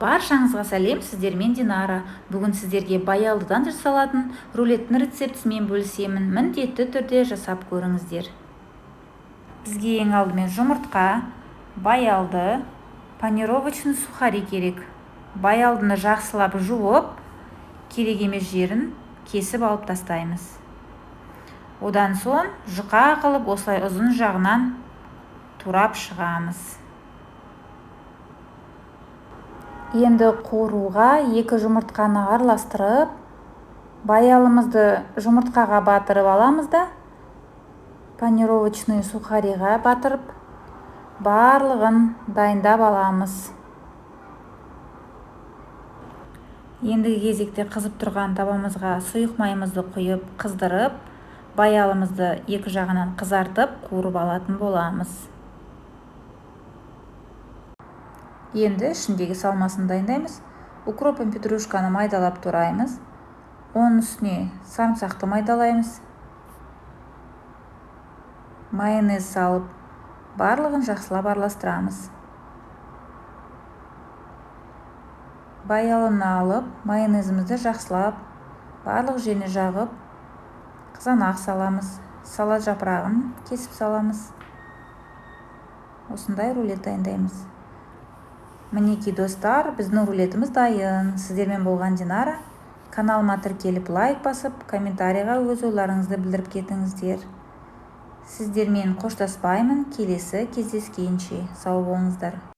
Баршаңызға сәлем, сіздермен Динара. Бүгін сіздерге баялдыдан жасалатын рулеттің рецептісімен бөлісемін. Міндетті түрде жасап көріңіздер. Бізге ең алдымен жұмыртқа, баялды, панировочный сухари керек. Баялдыны жақсылап жуып, керек емес жерін кесіп алып тастаймыз. Одан соң жұқа қылып осылай ұзын жағынан турап шығамыз. Енді қуыруға 2 жұмыртқаны араластырып, баялымызды жұмыртқаға батырып аламыз да, панировочный сухариға батырып, барлығын дайындап аламыз. Ендігі кезекте қызып тұрған табамызға сұйық майымызды құйып, қыздырып, баялымызды екі жағынан қызартып, қуырып алатын боламыз. Енді ішіндегі салмасын дайындаймыз. Укроп пен петрушканы майдалап тураймыз. Оның үстіне сарымсақты майдалаймыз. Майонез салып, барлығын жақсылап араластырамыз. Баялыны алып, майонезімізді жақсылап барлық жеріне жағып, қызанақ саламыз, салат жапырағын кесіп саламыз. Осындай рулет дайындаймыз. Мінекей, достар, біздің рулетіміз дайын. Сіздермен болған Динара. Каналыма тіркеліп, лайк басып, комментарийға өз ойларыңызды білдіріп кетіңіздер. Сіздермен қоштаспаймын, келесі кездескенше. Сау болыңыздар.